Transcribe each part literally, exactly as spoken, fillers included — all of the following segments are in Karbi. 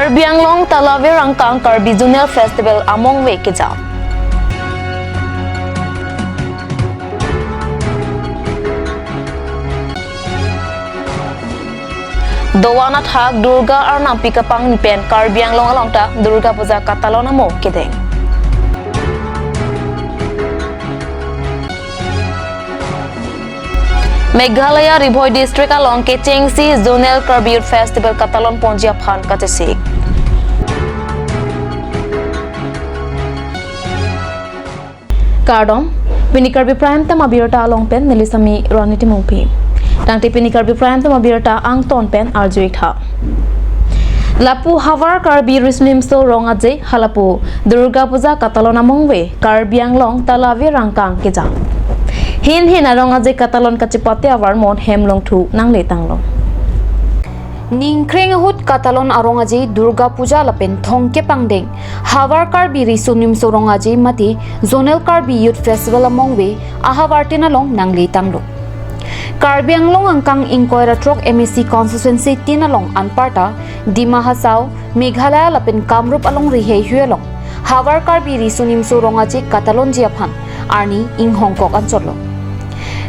Karbi Anglong Talavir angkang Karbi Zonal Festival amongve kejam. Doan athak Durga Arnam pi kapangni pen Karbi Anglong along ta Durga Puja katalon amo kedeng. Meghalaya Ri Bhoi District along kechengsi Zonal Karbi Youth Festival katalon ponji aphan kachesik. Kardom, pini Karbi Prime Time abirta along pen neli sami Rani Timungpi. Tangte pini Karbi Prime Time abirta angton pen arju-ik tha. Lapu havar Karbi Riso Nimso Rong Aje halapu Durga Puja katalon amongve Karbi Anglong Talavir angkang kejam. Hin hin arong aje katalon kachepate avarmon hem longthu nangle tanglo. Ningkreng ahut katalon arong aje Durga Puja lapen thongke pangdeng havar Karbi Riso Nimso Rong Aje mate Zonal Karbi Youth Festival amongve ahavartin along nangle tanglo. Karbi Anglong angkang ingkoi ra throk M A C constituency tin along anparta Dima Hasao, Meghalaya lapen Kamrup alongri heihui along havar Karbi Riso Nimso Rong Aje katalonji aphan arni inghongkok anchotlo.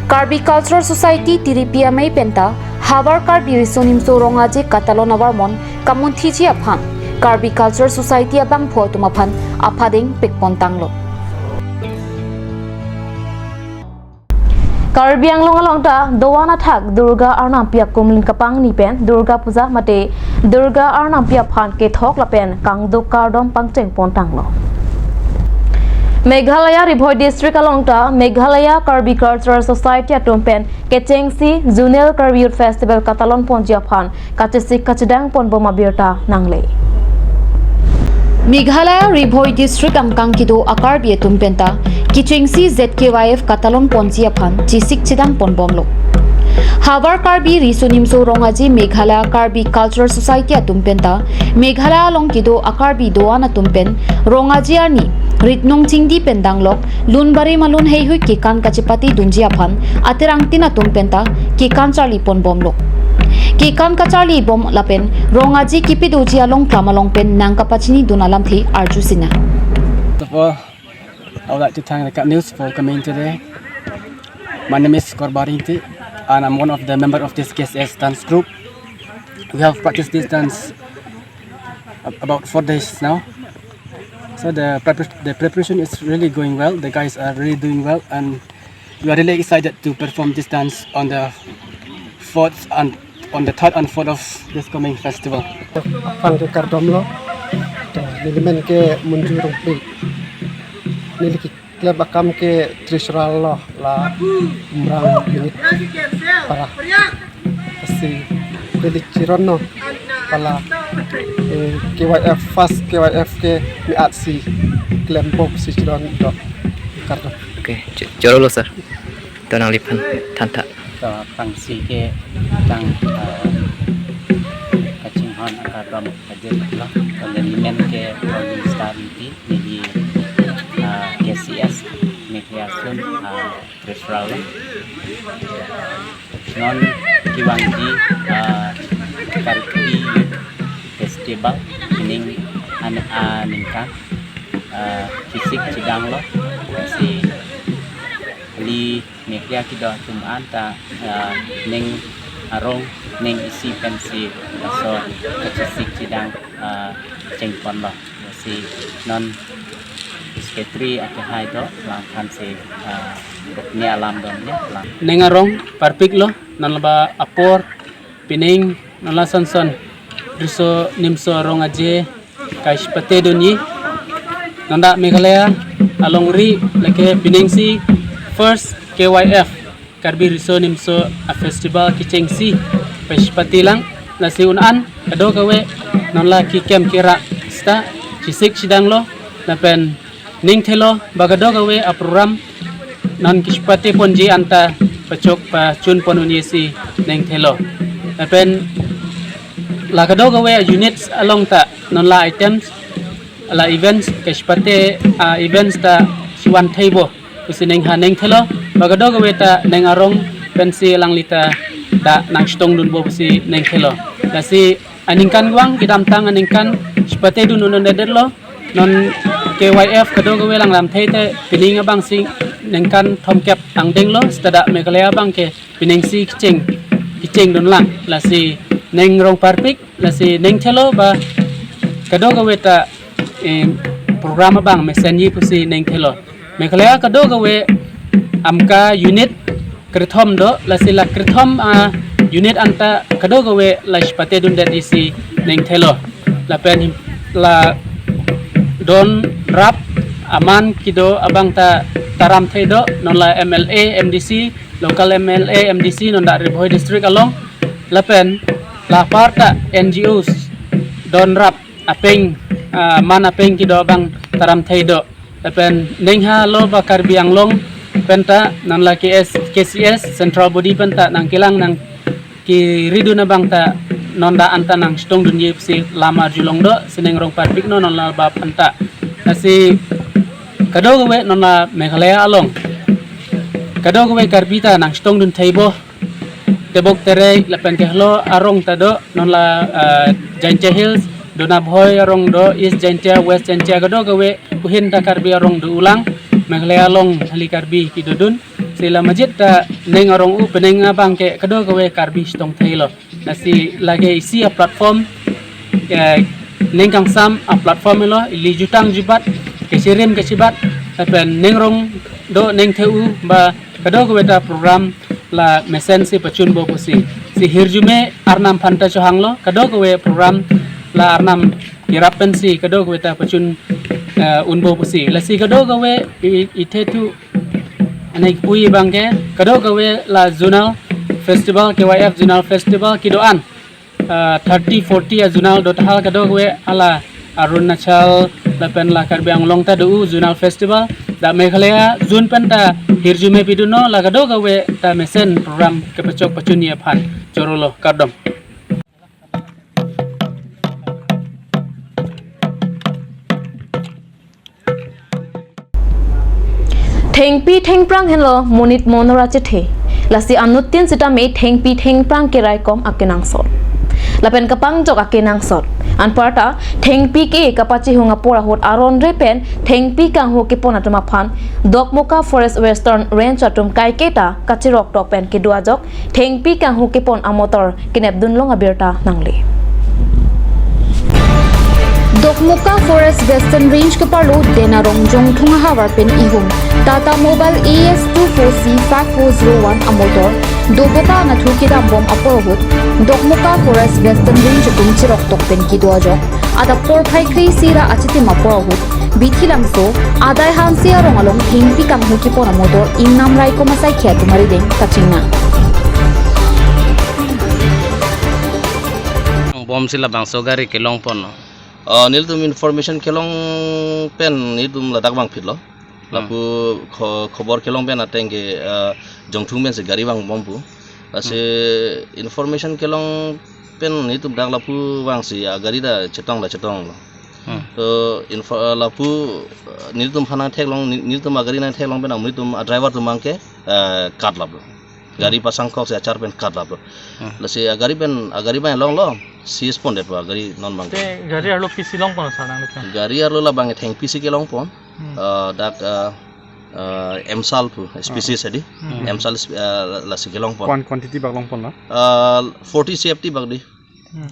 Karbi Cultural Society Tiripi amei penta havar Karbi Riso Nimso Rong Aje katalon avarmon kamunthiji aphan Karbi Cultural Society abangphu atum aphan aphan dengpik pon tanglo. Karbi Anglong along ta doan athak Durga Arnam pi akumlin kapangni pen Durga Puja mate Durga Arnam pi aphan kethok lapen kangduk kardom pangcheng pon tanglo. Meghalaya Ri Bhoi District along ta Meghalaya Karbi Cultural Society atum pen kechengsi Zonal Karbi Youth Festival katalon ponji aphan kachesik kachedang ponbom abirta nangle. Meghalaya Ri Bhoi District angkang kedo a-Karbi atum penta kechengsi Z K Y F katalon ponji aphan chesik chedang ponbomlo. Havar Karbi Riso Nimso Rong Aje Meghalaya Karbi Cultural Society atum penta Meghalaya along kedo a-Karbi doan atum pen Rong Aje arni ritnong chingdi pen danglok lun bare malun heihui kekan kachepate dunji aphan aterang tin atum penta kekan charli ponbomlo. Kekan kacharli bom lapen Rong Aje kepadoji along klam along pen nangkapachini dun alamthe arju sinang. First of all, I would like to thank the Cut News for coming today. My name is Korbari Ingti, and I'm one of the member of this K C S dance group. We have practiced this dance ab- about four days now. So the prepar- the preparation is really going well. The guys are really doing well, and we are really excited to perform this dance on the fourth and on the third and fourth of this coming festival. Aphan ke kardom lo. To, neli men ke Munju Rongpi. Neli keklem akam ke Trisral lo, la Umrang unit para. Lasi neli chiron lo hala, eh, K Y F, first K Y F ke me-atsi klembomsi chiron do. Kardom. Okay, ch- choro lo sir. To nangliphan thantha. To aphrangsi ke tang, eh, kachinghon akardom kajir lo. To neli men ke Rolling Star Ingti, neli, eh, K C S Meghalaya asun, eh, Trisral lo. Non kevangji, eh, Karbi Youth Festival pining an- aningkan, eh, chesik chedang lo. Si kali Meghalaya kedo atum anta, eh, ning arong ning isi pensi laso kachesik chedang, eh, chengpon lo. Si non secretary akehai do, langphan si, eh, ne alam do ne lang. Ning arong parpik lo, non laba apor pining non la sonson Riso Nimso Rong Aje kachepate dunji. Non dak Meghalaya alongri lake piningsi first K Y F, Karbi Riso Nimso a-festival kechengsi pachepate lang. Lasi un-an kadokave non la keklem kera sita chesik chedang lo lapen ning thelo ba kadokave a-program non kachepate ponji anta pachok pachun pon unji si ning thelo. Lapen la kadokave units along ta non la items, la events, kachepate, ah, events ta chivan theibo pusi ning ha ning thelo. Ba kadokave ta ning arong pensi alangli ta dak nangchetong dunbo pusi ning thelo. Lasi aningkan vang, kedamtang aningkan chepatedun un-edetlo. Non K Y F kadokave alang lamthe te pining abangsi ningkan thomkep angdenglo, seta dak Meghalaya abang ke piningsi kecheng, kechengdunlang. Lasi ning rong parpik, lasi ning thelo ba kadokave ta, eh, program abang mesenji pusi ning thelo. Meghalaya kadokave Amka unit kre-thom do, lasi la kre-thom, ah, unit anta kadokave la chepatedundet isi ning thelo. Lapen la donrap aman kedo abang ta taramthe do, non la M L A, M D C, local M L A, M D C non dak Ri Bhoi district along. Lapen la apar ta N G Os donrap apeng, ah, man apeng kedo abang taramthe do. Lapen ning halo ba Karbi Anglong penta non la K S, K C S, central body penta nangkelang nangkeridun abang ta non dak anta nangchetongdunji pusi lam arjulong do, si ning rong parpiknon non la ba penta. Lasi kadokave non la Meghalaya along kadokave Karbi ta nangchetongdun theibo, Tebok Terek lapen kehelo arong ta do, non la, ah, Jaintia Hills, Donabhoi arong do, East Jaintia, West Jaintia, kadokave ahin ta Karbi arong do ulang, Meghalaya along hali Karbi kedodun. Si la majit ta ning arong u penang abang ke kadokave Karbi chetong theilo. Lasi lake isi a-platform, eh, ning kangsam a-platform lo, ili jutang jubat, kechirim kechibat, lapen ning rong do ning the-u ba kadokave ta program la mesensi pachunbo pusi. Si hirjume Arnam aphan ta chohanglo, kadokave program la Arnam kerap pensi kadokave ta pachun, eh, unbo pusi. Lasi kadokave i-, ithe thu anai pui abang ke, kadokave la zonal festival, K Y F zonal festival kedo-an, ah, thirty, forty a-zonal do tahal, kadokave hala Arunachal lapen la Karbi Anglong ta do-u zonal festival. Dak Meghalaya zone penta hirjume pidunlo, la kadokave ta mesen program kepachok pachunji aphan chorolo, kardom. Thengpi thengphrang henlo monit monor achethe. Lasi anuttin sitame thengpi thengphrang keraikom akenangsot. Lapen kapangjok akenangsot. Anparta thengpi ke kapachihung apor ahut aron re pen thengpi kanghu kepon atum aphan Dokmoka Forest Western Range atum kaiketa kachiroktok pen kedo ajok thengpi kanghu kepon amotor kenepdunlong abirta nangle. Dokmoka Forest Western Range keparlo Denarong Jongthung ahavar pen ihum Tata Mobile A S two four C five four zero one amotor doboka anatthu kedambom apor ahut Dokmoka Forest Western Range atum chiroktok pen kedo ajok adap porphai kre-isi ra achitim apor ahut Bithilangso, Adai Hanse arong along thengpi kanghu kepon amotor ingnam raikom asai khia tumari deng kachingna. Bom si labangso gari kelongpon. Ah, nelitum information kelong pen nelitum ladak vangphitlo. Hmm. Lapu kho-, khobor kelong pen ateng ke, ah, Jongthung pensi gari vangbom pu. Lasi Hmm. information kelong pen nelitum dak lapu vangsi agari ta chetong la chetonglo. Hmm. To info, eh, lapu, eh, nelitum aphan nangtheklong, nel-, nelitum agari nangtheklong pen amonit atum, ah, driver atum abang ke, eh, katlaplo. Gari Hmm. pasangkok si achar pen katlaplo. Hmm. Lasi agari pen, agari abang longlo, seize pondetpo agari non abang ke. Te gari arlo pisi longpon sir nanglitum? Gari arlo labang ke thengpi si kelongpon. Hmm. Eh, dak, eh, eh, Emsal pu, species Hmm. adi. Hmm. Emsal, eh, lasi kelongpon. Quan-, quantity bak longponlo? Eh, forty C F T bak di. Hmm.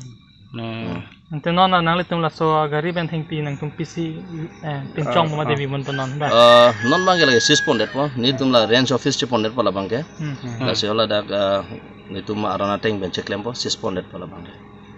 Hmm. Ante non nanglitum laso gari pen thengpi nangtum pisi, eh, pinchong Ah, ma ah. devi mon to non ba? Ah, non abang ke lake seize pondetpo, nelitum la range office chepondetpo labang ke. Hmm, hmm. Hmm. Lasi hala dak, ah, nelitum aron ateng pen cheklempo, seize pondetpo labang ke.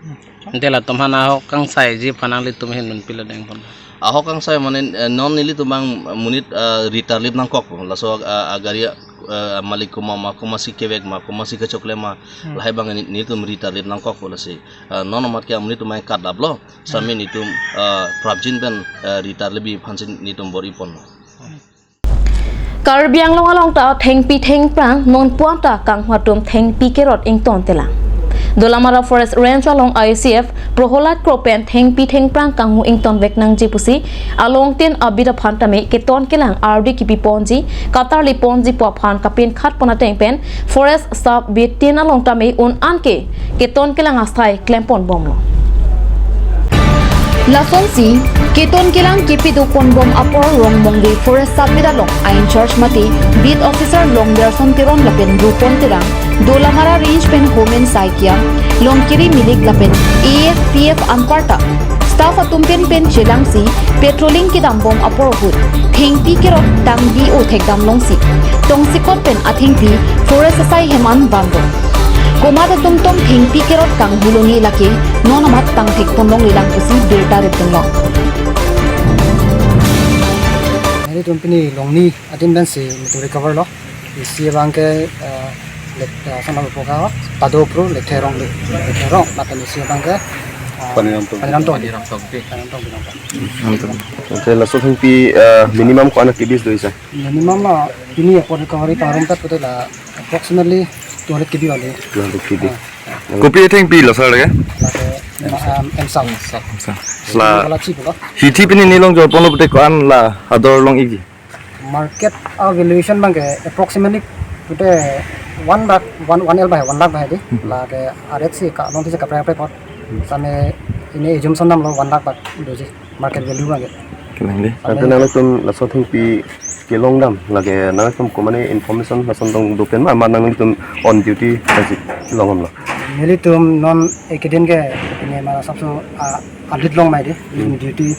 Hmm. Ante latum aphan ahok kangsaiji aphan nanglitum ahin pen pilo dengpon? Ahok kangsai mane, eh, non nelitum abang monit, ah, ri tarlip nangkokpo. Laso, ah, agari, ah, malik komat ma, komatsi kevek ma, komatsi kechokle ma, Hmm. lahai abang ne-, nelitum ri tarlip nangkokpo lasi. Ah, non amat ke amonit atum abang katlaplo, sami Hmm. nelitum, ah, prapjin pen, ah, ri tarlipji aphansi nelitum bor-iponlo. Karbi Anglong along ta thengpi thengphrang non puan ta kanghu atum thengpi kerot ingtontelang. Dolamara Forest Range along I C F Proholad Kro pen thengpi thengphrang kanghu ingtonvek nangji pusi alongtin abit aphan tame keton kelang ardi kipiponji katarliponji pu aphan kapinkhatpon ateng pen Forest Sub Beat tin along tame un-an ke keton kelang asai klemponbomlo. Lasonsi, keton kelang kepi do ponbom apor Rongmongve Forest Sub Beat along a-in-charge mate Beat Officer Longberson Teron lapen Rupon Terang, Dolamara Range pen Homen Saikia, Longkiri Milik lapen A F P F anparta staff atum pen pen chelangsi patrolling kedambom apor ahut thengpi kerot tangbi o thekdam longsi tongsekot pen athengpi forest asai hem an vanlo. Komat atum tong thengpi kerot kanghuloni lake non amat tangthek ponlonglelang pusi birta rip dunlo. Nelitum pini longni adim pensi nelitum recover lo. Isi abang ke, eh, lek, eh, sana berpoka, Tado Pro, Lekthe Rong, Lekthe Rong, lapen isi abang ke, eh, Paniram Tong. Paniram Tong. Paniram Tong. Paniram Tong, Paniram Tong. Oke, laso thengpi, eh, minimum ko-an kebi do isi? Minimum la, pini apor recovery parum tat pute la approximately two hundred kebi wale. Two hundred kebi. Ah. Kopi athengpi laso lake? Lake, um, M sal. Sa. La. Wala chi pulo. Hithi pini neli long jor ponlo pute ko-an la ador long-ikji? Market, ah, valuation abang ke approximately pute one lakh, one, one L bai, one lakh bai di. Hmm. Lake aret si ka long si kaprek kaprek pot. Hmm. Same ini assumption damlo one lakh baht doji market value abang ke. Kelang di. Same. Lapen nanglitum laso thengpi kelong dam lake nanglitum ko mane information lason tong do pen ma, ma nanglitum on duty pensi long damlo? Nelitum non ekedin ke ini mara sabso, ah, alit long mai di. Hmm. Duty,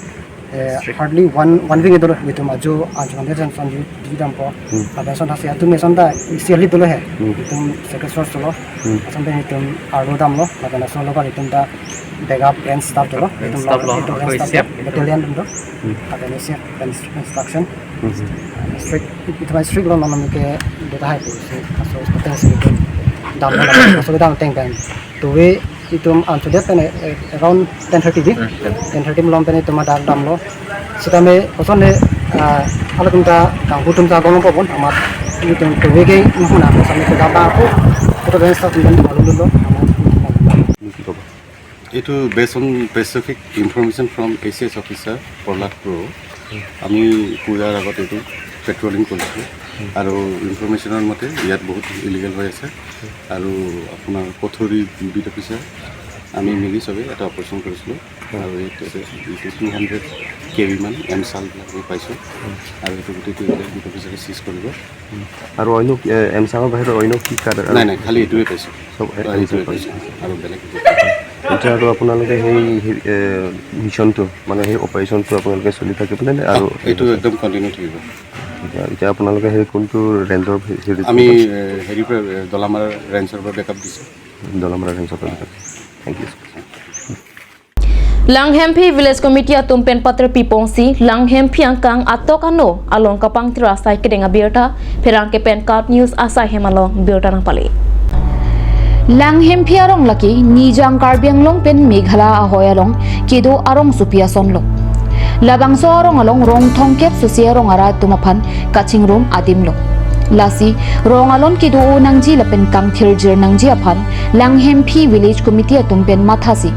eh, hardly one, one week itu loh, itum ajo, ajo nanti sen son di, di dampo. Hmm. Lapen son hasi atum son ta isi alit dolo he. Hmm. Itum second source dolo. Hmm. Sampai itum arlo damlo, lapen son lo kan itum ta backup range staff dolo. Range staff lo, itum range staff lo. Battalion dolo. Hmm. Lapen isi range instruction. Hmm. Strict, itu kan strict lo, non ke data hai tu si, aso potensi itu damlo, aso dam teng teng. Tuwe itum ansudet pen, eh, around ten thirty di. Hmm, ten. Ten thirty malom pen itum adar damlo. Sitame kosonle, ah, halatum ta kanghu atum ta golong pobon amat itum tuwe ke mahuna kosonle kedam bang aku. Itu dan staff atum malum dulu. এইটো based on specific information from A C S officer Prahlad Kro। আমি পূজাৰ আগত এইটো পেট্ৰলিং কৰিছিলোঁ আৰু ইনফৰমেশ্যনৰ মতে ইয়াত বহুত ইলিগেল হৈ আছে। আৰু আপোনাৰ পথৰি বিট অফিচাৰ আমি মিলি চবেই এটা অপাৰেশ্যন কৰিছিলোঁ আৰু এইটো এইটো টু হাণ্ড্ৰেড কে বি মান এম চালবিলাক আমি পাইছোঁ আৰু এইটো গোটেইটো বিট অফিচাৰে চিজ কৰিব। আৰু অন্য, এ, এম চালৰ বাহিৰে অন্য কি কাৰ্ড? নাই, নাই, খালি এইটোৱে পাইছোঁ। চব এ-, হয়, এম এইটোৱে চাল পাইছোঁ। পাইছোঁ আৰু বেলেগ একো। এতিয়া আৰু আপোনালোকে সেই, সেই, এ, মিছনটো, মানে সেই অপাৰেশ্যনটো আপোনালোকে চলি থাকিবনে নে আৰু এইটো একদম কণ্টিনিউ থাকিব। এতিয়া, এতিয়া আপোনালোকে সেই কোনটো ৰেঞ্জৰ হে-, হেৰি আমি, এ, হেৰিৰ পৰা, এ, দলামাৰা ৰেঞ্জৰ পৰা বেকআপ দিছোঁ। দলামাৰা ৰেঞ্জৰ পৰা backup. Thank you. Langhemphi Village Committee atum pen pater piponsi Langhemphi angkang atok ano along kapangthir asai kedeng abirta, pherangke pen KAT News asai hem along birta nangpale. Langhemphi arong lake Nijang Karbi Anglong pen Meghalaya ahoi along kedo arongsopi ason lo. Labangso arong along rong thomkep susi arong arat atum aphan kachingrum adim lo. Lasi rong alon kedo-o nangji lapen kangthirjir nangji aphan Langhemphi Village Committee atum pen mathasi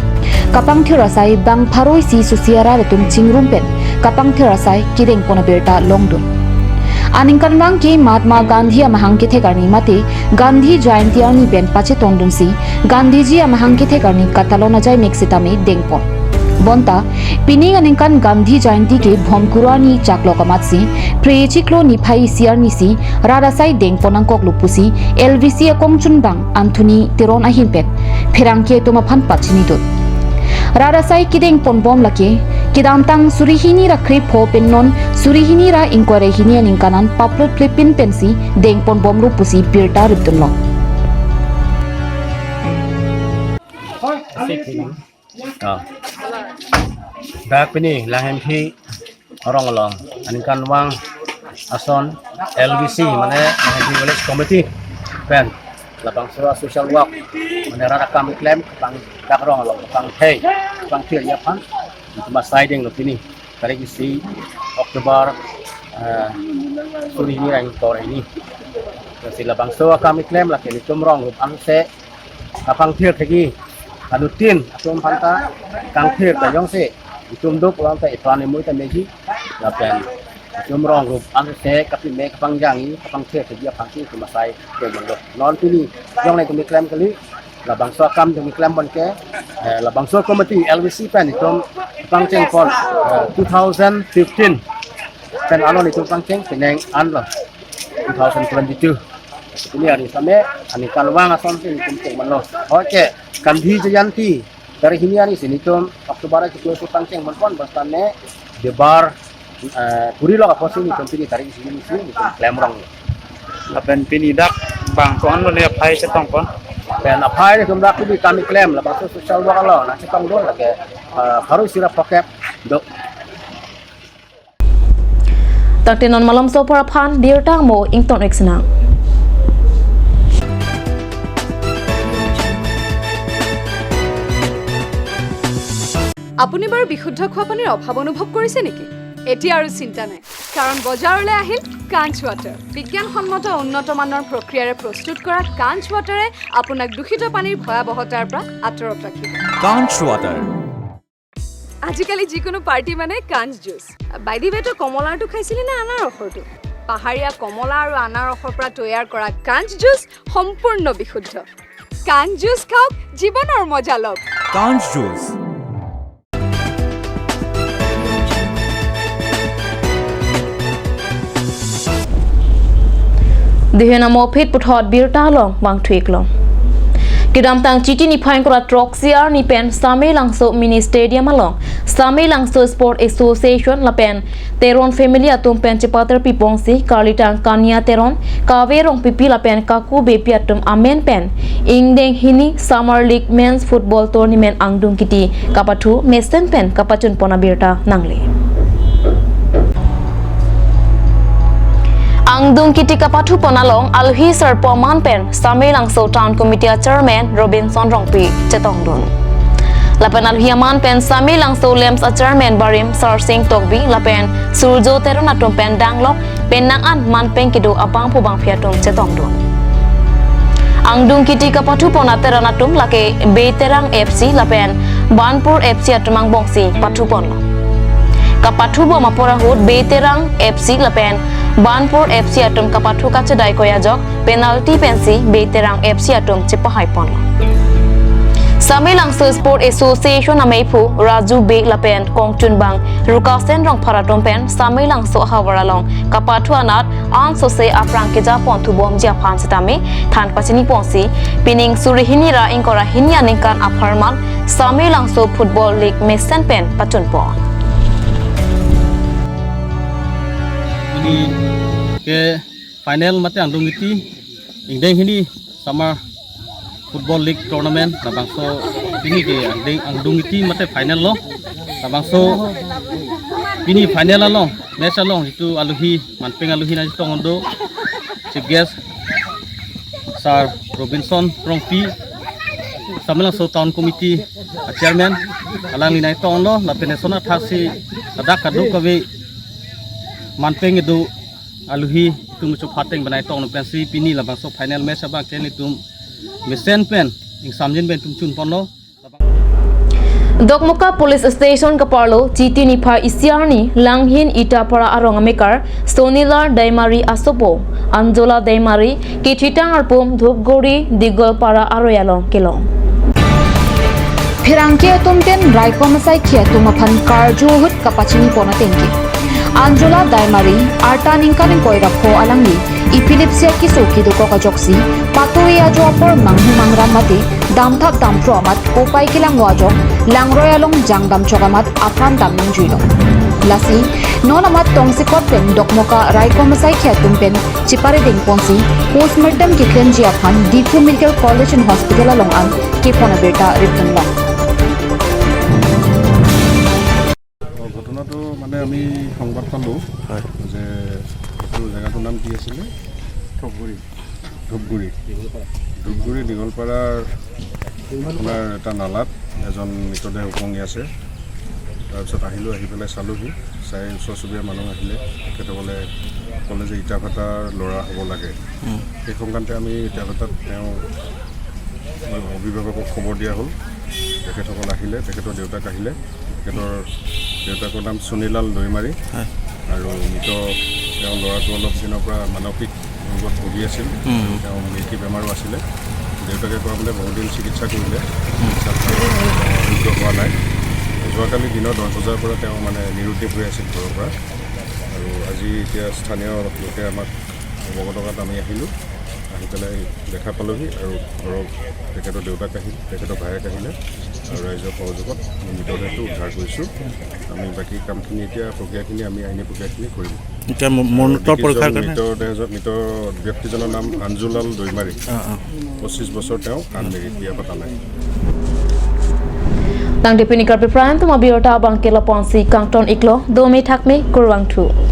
kapangthir asai bang pharo isi susi arat atum chingrum pen kapangthir asai kedengpon abirta longdun. Aningkanvang ke Mahatma Gandhi amahang kethek arni mate Gandhi Jayanti arni pen pachetongdunsi Gandhiji amahang kethek arni katalon ajaimek sitame dengpon. Bonta, pining aningkan Gandhi Jayanti ke Bhomkuru arni chaklo kamatsi, Phre chiklo niphai isi arnisi, rat asai dengpon nangkoklo pusi, L V C akongchunbang Anthony Teron ahin pen pherangke atum aphan pachinidun. Rat asai kedengponbom lake, kedamtang suri hini ra krepho pen non suri hini ra ingkoi ra hini aningkan an paplot plepin pensi dengponbomlo pusi birta ripdunlo. Oh. Dak pini Langhemphi arong along aningkanvang ason L V C mane Langhemphi Village Committee pen labangso social work mane rat akam keklem kapangdak arong along kapangthir kapangthirji aphan itum asai denglo pini tarik isi October, eh, suri hini ra ingkoi ra hini. Lasi labangso akam keklem lake nelitum rong rup anse kapangthir thekji, anuttin atum aphanta kangthir ta jongsi itum duk along ta ipran imui ta meji lapen itum rong rup anse kapime kapangjakji kapangthir thekji aphansi itum asai denglo. Non pini jong nelitum keklem kali, labangso akam itum keklem abang ke, eh, labangso committee L V C pen itum Pangcheng pon, eh, two thousand fifteen. Pen alo nelitum pangcheng, penang anlo two thousand twenty-two. Pini hari same, aningkanvang asonsi nelitum cheng manlo. Oke, Gandhi Jayanti, tarik hini arni si nelitum October arni si pangcheng manpon, basta ne, debar, eh, puri lo apotsi nelitum pini tarik isi arni si nelitum klemrong. Lapen pini dak bang ko-an lo ne aphai chetongpon? Pen aphai nelitum dak pini kami klem, labangso social work lo, nangchetong do lake, eh, pharo isi ra phokep do. Tangte non malomso apor aphan birta mo ington ek sinang. আপুনি বাৰু বিশুদ্ধ খোৱা পানীৰ অভাৱ অনুভৱ কৰিছে নেকি? এতিয়া আৰু চিন্তা নাই, কাৰণ বজাৰলৈ আহিল কাঞ্চ ৱাটাৰ। বিজ্ঞানসন্মত উন্নত মানৰ প্ৰক্ৰিয়াৰে প্ৰস্তুত কৰা কাঞ্চ ৱাটাৰে আপোনাক দূষিত পানীৰ ভয়াৱহতাৰ পৰা আঁতৰত ৰাখিব। কাঞ্চ ৱাটাৰ। আজিকালি যিকোনো পাৰ্টি মানে কাঞ্চ জুচ। বাইদিবেতো কমলাৰটো খাইছিলি নে আনাৰসৰটো? পাহাৰীয়া কমলা আৰু আনাৰসৰ পৰা তৈয়াৰ কৰা কাঞ্চ জুচ সম্পূৰ্ণ বিশুদ্ধ। কাঞ্চ জুচ খাওক, জীৱনৰ মজা লওক। কাঞ্চ juice. Dihen amo phit puthot birta along vangthu-ik long. Kedamtang Chiti niphai ingkoi ra throksi arni pen Samelangso Mini Stadium along Samelangso Sport Association lapen Teron family atum pen chepatar piponsi karlitang Kania Teron, Kave Rongpipi lapen Kaku Beypi atum amen pen ingdeng hini Summer League Men's Football Tournament angdung kiti kapathu mesen pen kapachunpon abirta nangle. Angdung kiti kapathupon along alohi sarpo aman pen Samelangso Town Committee a Chairman Robinson Rongpi chetongdun. Lapen alohi aman pen Samelangso LAMPS a Chairman barim Sarsing Tokbi lapen Surjo Teron atum pen danglok penang an manpeng kedo abangphu bangphi atum chetongdun. Angdung kiti kapathupon a Teron atum lake Beiterang F C lapen Banpur F C atum angbongsi pathuponlo. Kapathubom apor ahut Beiterang F C lapen Banpur F C atum kapathu kachedai koi ajok penalty pensi Beiterang F C atum chepahaiponlo. Samelangso Sport Association ameiphu Raju Bey lapen kongchunbang Rukasen Rongphar atum pen Samelangso ahavar along kapathu anat ansose aphrang kejaponthubomji aphan sitame than pachiniponsi pining suri hini ra ingkoi ra hini aningkan apharman Samelangso Football League mesen pen pachunpon. Ini ke final mate angdung kiti ingdeng hini Summer Football League Tournament labangso pini ke angdeng angdung kiti mate final lo. Labangso pini final along, match along jitu alohi, manpeng alohi nangchetong do, chief guest Sir Robinson Rongpi, Samelangso Town Committee a Chairman, alangli nangchetonglo, lapen eson athaksi ladak kadokave manpeng kedo alohi atum chophateng banai tong pensi pini labangso final match abang ke nelitum mesen pen ingsamjin pen tum chunponlo. Dokmoka Police Station kaparlo Chiti niphai isi arni Langhin Itapara arong amekar Sonilal Daimari asopo Anjola Daimari kethitang arpum Dhupguri Digolpara aroi along kelong. Pherangke atum pen raikom asaikhi atum aphan karju ahut kapachinipon atengke. Anjola Daimari, arta ningkan ingkoi ra pho alangli epilepsy akeso kedokok ajoksi, patu-e ajo apor manghu mangram mate damthap damphro amat kopai kelang ajok, langroi along jangdam chok amat apran dam nangjuilo. Lasi, non amat tongsekot pen Dokmoka raikom asaikhi atum pen cheparedengponsi, postmortem keklemji aphan Diphu Medical College and Hospital along an kepon abirta ripdunlong. অ, ঘটনাটো মানে আমি সংবাদ পালোঁ হয়। যে এইটো জেগাটোৰ নাম কি আছিলে? ধূপগুৰি। ধূপগুৰি। দীঘলপাৰা। ধূপগুৰি দীঘলপাৰাৰ আপোনাৰ এটা নালাত এজন মৃতদেহ উপঙি আছে। তাৰপিছত আহিলোঁ, আহি পেলাই চালোঁহি, চাই ওচৰ চুবুৰীয়া মানুহ আহিলে, তেখেতসকলে ক'লে যে ইটাভাটাৰ ল'ৰা হ'ব লাগে। উম। সেই সংক্ৰান্তে আমি ইটাভাটাত তেওঁ অভিভাৱকক খবৰ দিয়া হ'ল। তেখেতসকল আহিলে, তেখেতৰ দেউতাক আহিলে। তেখেতৰ দেউতাকৰ নাম চুনীলাল দৈমাৰী। হয়। আৰু মৃত তেওঁৰ ল'ৰাটো অলপ দিনৰ পৰা মানসিক ৰোগত ভুগি আছিল। উম। তেওঁ মিল্কি বেমাৰো আছিলে। দেউতাকে কোৱা মতে বহুদিন চিকিৎসা কৰিলে। উম। চিকিৎসাত আৰোগ্য হোৱা নাই। যোৱাকালি দিনৰ দহ বজাৰ পৰা তেওঁ মানে নিৰুদ্দেশ হৈ আছিল ঘৰৰ পৰা। আৰু আজি এতিয়া স্থানীয় লোকে আমাক অৱগত কৰাত আমি আহিলোঁ। আহি পেলাই দেখা পালোঁহি আৰু ঘৰৰ তেখেতৰ দেউতাক আহিল, তেখেতৰ ভায়েক আহিলে আৰু ৰাইজৰ সহযোগত আমি মৃতদেহটো উদ্ধাৰ কৰিছোঁ। আমি বাকী কামখিনি এতিয়া প্ৰক্ৰিয়াখিনি আমি আইনী প্ৰক্ৰিয়াখিনি কৰিম। এতিয়া ম- মৰণোত্তৰ পৰীক্ষাৰ কাৰণে? মৃতদেহ, মৃত ব্যক্তিজনৰ নাম আঞ্জুলাল দৈমাৰী। অ, অ। পঁচিছ বছৰ, তেওঁ আনমেৰিড, বিয়া পতা নাই। Tangte pini karpi pran tuma birta abang ke lapu-ansi kangton iklo, dome thakme, kurvangthu.